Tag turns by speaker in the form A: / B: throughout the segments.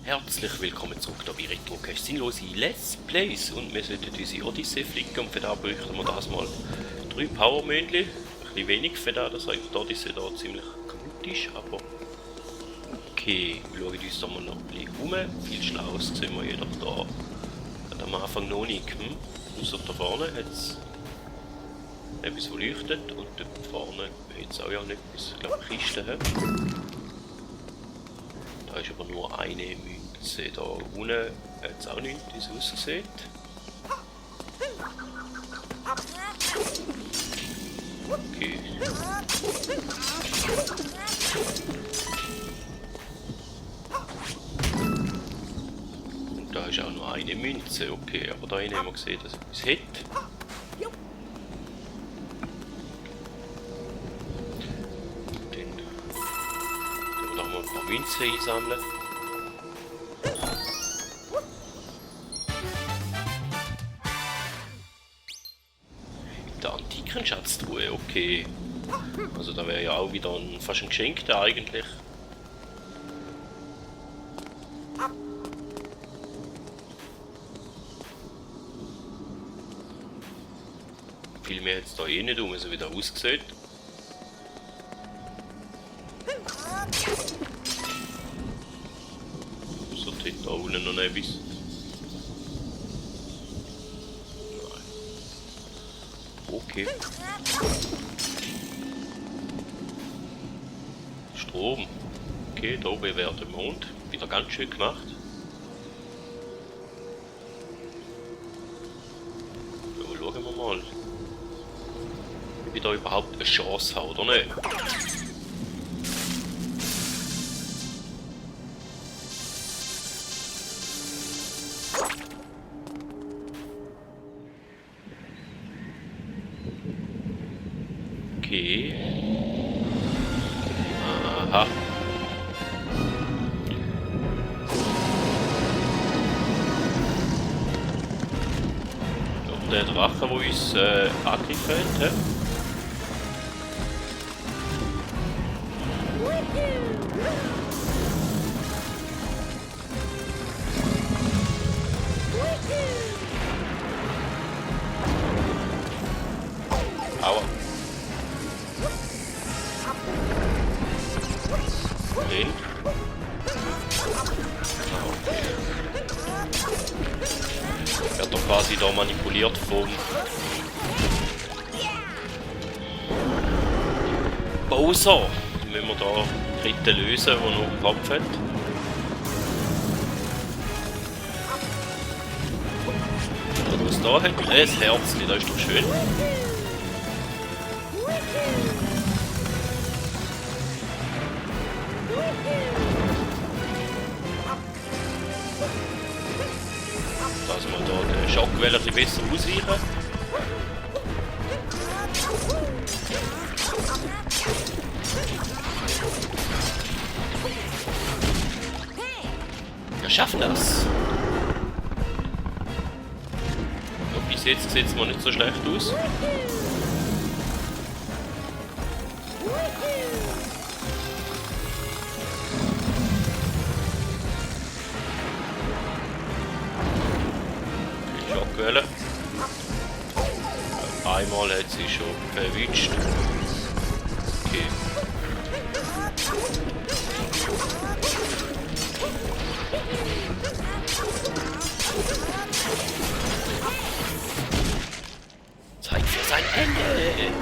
A: Herzlich willkommen zurück da bei Retrocache Sinnlose Let's Plays und wir sollten unsere Odyssee flicken und für das bräuchten wir das mal 3 Powermöndli. Ein bisschen wenig für das, dass die Odyssee da ziemlich kaputt ist, aber okay, wir schauen uns da mal noch ein bisschen um. Viel Schlaues sehen wir jedoch da am Anfang noch nicht. Außer da vorne hat es etwas, das leuchtet und dort vorne hat es auch ja nicht etwas, ich glaube Kisten haben. Da ist aber nur eine Münze. Da unten hat es auch nichts, wie es aussieht. Okay. Und da ist auch nur eine Münze, okay. Aber da haben wir gesehen, dass es etwas hat. Dann mal ein paar Münzen einsammeln. Der antiken Schatztruhe, okay. Also da wäre ja auch wieder fast ein Geschenk da eigentlich. Viel mehr jetzt da eh nicht um, so wie der aussieht. So dort da unten noch etwas. Nein. Okay. Strom. Okay, da oben wäre der Mond. Wieder ganz schön gemacht. Ja, schauen wir mal. Ob ich da überhaupt eine Chance habe oder nicht. Okay. Aha. Der Drache, der uns angegriffen hat. Aua. Den. Okay. Wird doch quasi da manipuliert vom Bowser. Wenn wir da dritten lösen, der noch im Kopf hat. Und was da hat? Ein Herzchen, das ist doch schön. Dass wir da den Schockwelle ein bisschen besser ausweichen. Wir schaffen das! Ja, bis jetzt sieht es mal nicht so schlecht aus. Schockwelle. Einmal hat sie schon verwünscht. Okay. Zeit für sein Ende!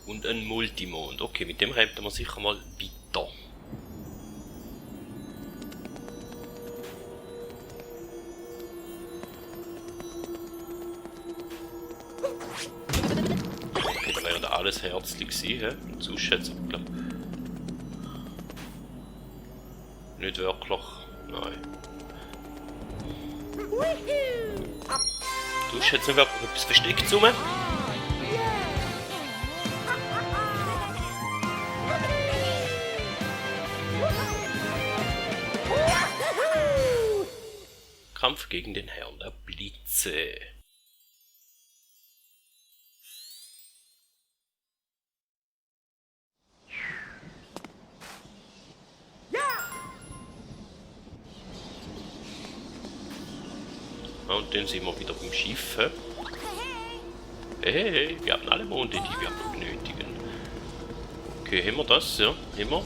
A: Und ein Multimond. Okay, mit dem rennt man sicher mal weiter. Okay, da wären alles Herzchen gewesen, he? Sonst schätze ich, glaube nicht wirklich. Nein. Du hast jetzt nicht wirklich etwas versteckt zu mir. Kampf gegen den Herrn der Blitze. Ah, und dann sind wir wieder beim Schiff. Hä? Hey, wir haben alle Monde, die wir benötigen. Okay, haben wir das? Ja, haben wir.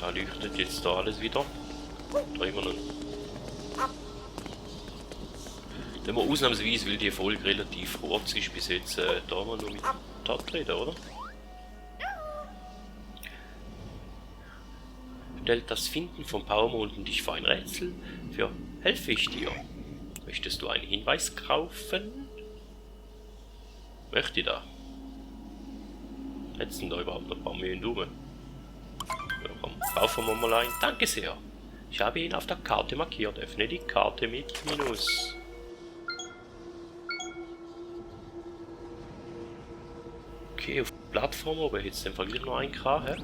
A: Da leuchtet jetzt da alles wieder. Da haben wir noch. Wenn wir ausnahmsweise, weil die Folge relativ kurz ist, bis jetzt da mal nur mit Tat reden, oder? Stellt das Finden von Powermonden dich vor ein Rätsel? Für helfe ich dir. Möchtest du einen Hinweis kaufen? Möchte da? Jetzt sind da überhaupt noch ein paar Mühen rum. Ja, komm, kaufen wir mal ein. Danke sehr. Ich habe ihn auf der Karte markiert. Öffne die Karte mit Minus. Okay, auf der Plattform oben jetzt den Fall noch ein K, hä?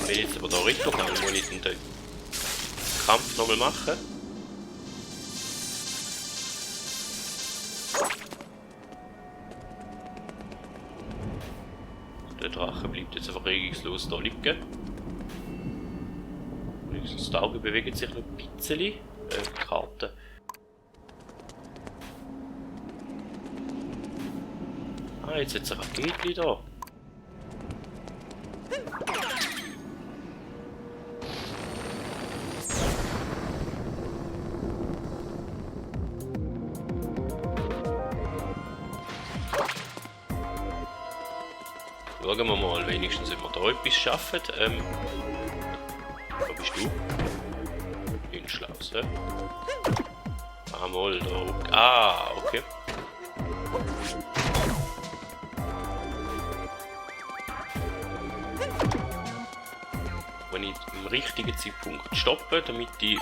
A: Wenn ich jetzt aber da richtig lang, muss ich den Kampf nochmal machen. Der Drache bleibt jetzt einfach regungslos da liegen. Wenigstens die Augen bewegen sich noch ein bisschen. Die Karte. Ah, jetzt hat es ein Raketli da. Schauen wir mal, wenigstens ob wir da etwas schaffen. Wo bist du? In Schlaus, hä? Ah, mal da. Ah, okay. Wenn ich im richtigen Zeitpunkt stoppe, damit ich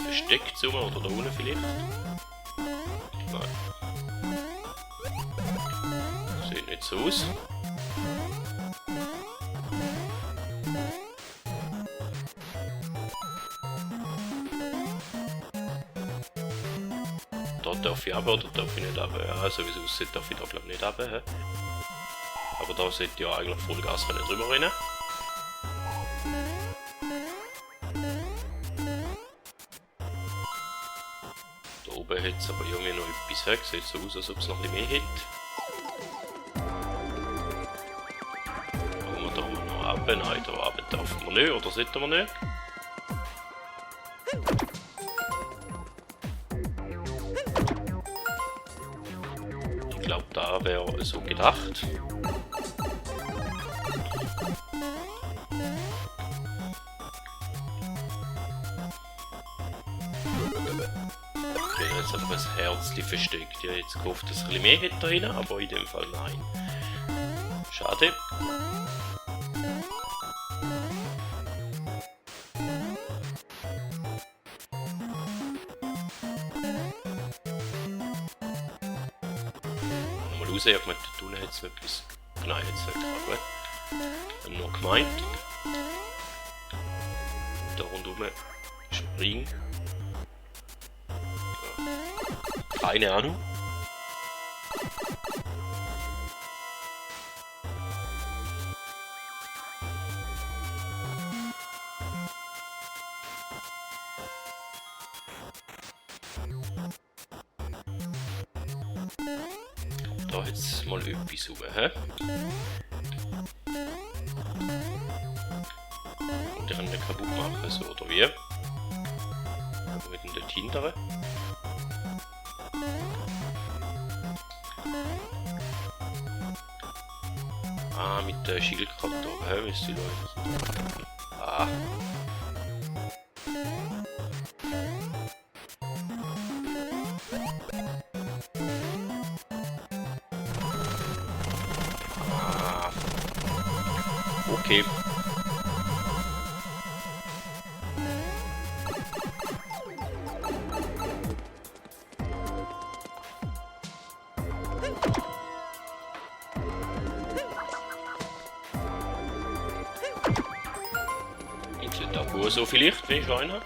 A: versteckt so oder da unten vielleicht? Nein. Sieht nicht so aus. Da darf ich aber oder darf ich nicht runter? Ja, so wie es aussieht, darf ich da glaube ich nicht runter. Aber da sollte ja eigentlich Vollgas drüber rennen. Oben hat es aber irgendwie noch etwas weg, sieht so aus, als ob es noch ein bisschen mehr hat. Schauen wir da mal noch runter? Nein, da runter dürfen wir nicht, oder sollten wir nicht? Ich glaube, da wäre so gedacht. Jetzt einfach ein Herzchen versteckt. Ich habe jetzt gehofft, dass es ein bisschen mehr hätte da hinten, aber in dem Fall nein. Schade. Nochmal raus, ich habe gemeint, da unten hat es noch etwas. Nein, jetzt nicht. Gut. Ich habe nur gemeint. Da rundherum springen. Keine Ahnung. Da jetzt mal etwas rum, hä? Und die anderen kaputt machen, so oder wie? Mit dem dort hinteren. Ah, mit der Schildkrabbe da, hä? Müsste ich Leute. Ah. Ah. Okay. So vielleicht, wenn ich einen habe.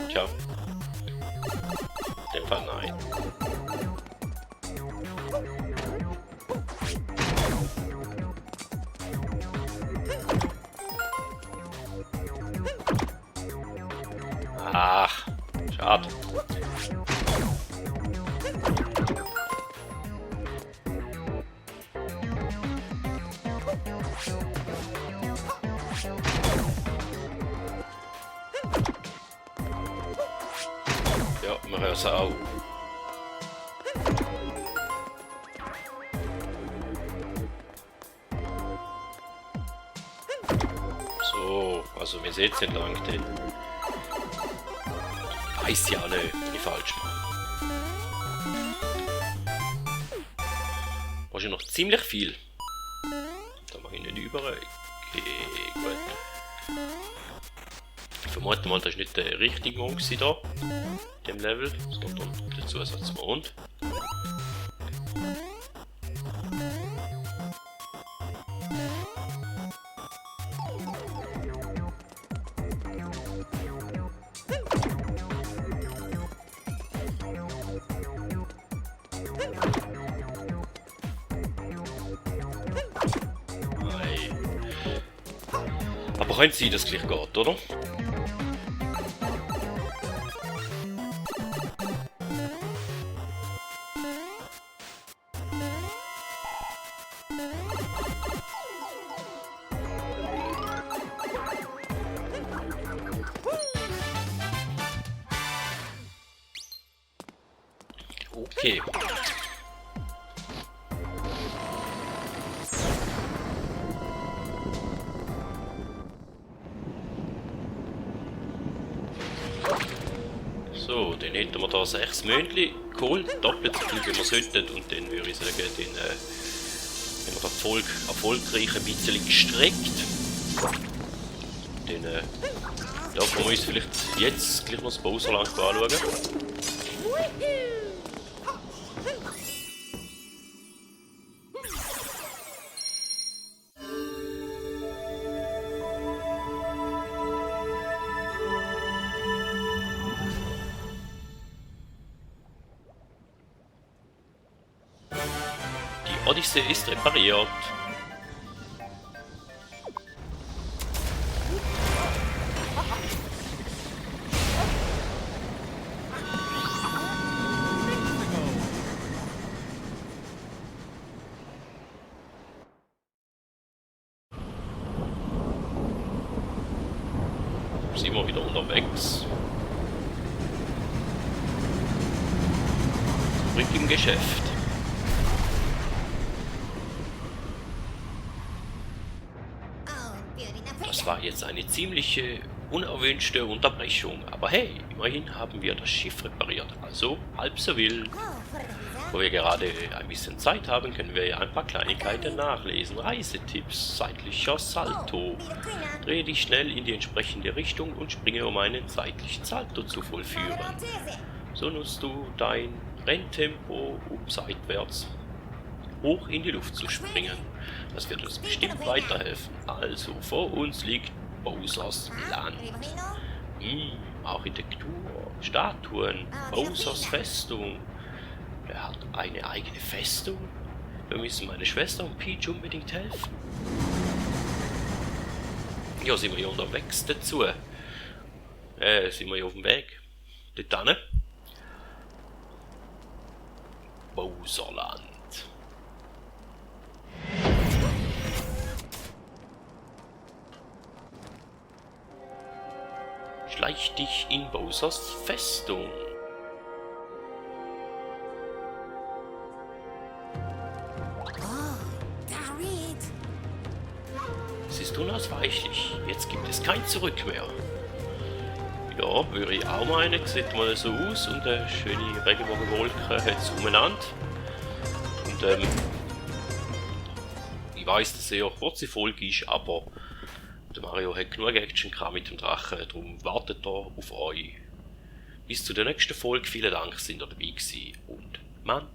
A: Tja. In dem Fall nein. Ach, schade. Ja, wir hören es auch. So, also wir sehen es entlang den. Weiß ja nicht, wenn ich falsch mache. Wahrscheinlich noch ziemlich viel. Da mache ich nicht über. Okay, gut. Ich vermute mal, das ist nicht der richtige Mond da. In dem Level. Es kommt dann der Zusatzmond. Aber können Sie das gleich geht, oder? Okay. So, dann hätten wir da 6 Mündli geholt, doppelt so viel wie wir sollten, und dann würde ich sagen, dann haben wir das Volk erfolgreich ein bisschen gestreckt. Dann darf man uns vielleicht jetzt gleich noch das Bowserland anschauen. Die Odyssee ist repariert. Sind wir wieder unterwegs. Zurück im Geschäft. Das war jetzt eine ziemliche unerwünschte Unterbrechung, aber hey, immerhin haben wir das Schiff repariert, also halb so wild. Wo wir gerade ein bisschen Zeit haben, können wir ja ein paar Kleinigkeiten nachlesen. Reisetipps, seitlicher Salto. Drehe dich schnell in die entsprechende Richtung und springe, um einen seitlichen Salto zu vollführen. So nutzt du dein Renntempo, um seitwärts hoch in die Luft zu springen. Das wird uns bestimmt weiterhelfen. Also, vor uns liegt Bowsers Land. Architektur, Statuen, Bowsers Festung. Er hat eine eigene Festung. Wir müssen meine Schwester und Peach unbedingt helfen. Ja, sind wir hier unterwegs dazu. Sind wir hier auf dem Weg. Dort hin. Bowserland. Schleich dich in Bowsers Festung. Es ist unausweichlich. Jetzt gibt es kein Zurück mehr. Ja, würde ich auch meinen. Sieht mal so aus und eine schöne Regenbogenwolke hat es umeinander. Und ich weiss, dass es eine kurze Folge ist, aber der Mario hat genug Action gehabt mit dem Drachen, darum wartet er auf euch. Bis zu der nächsten Folge. Vielen Dank, sind ihr dabei gewesen und man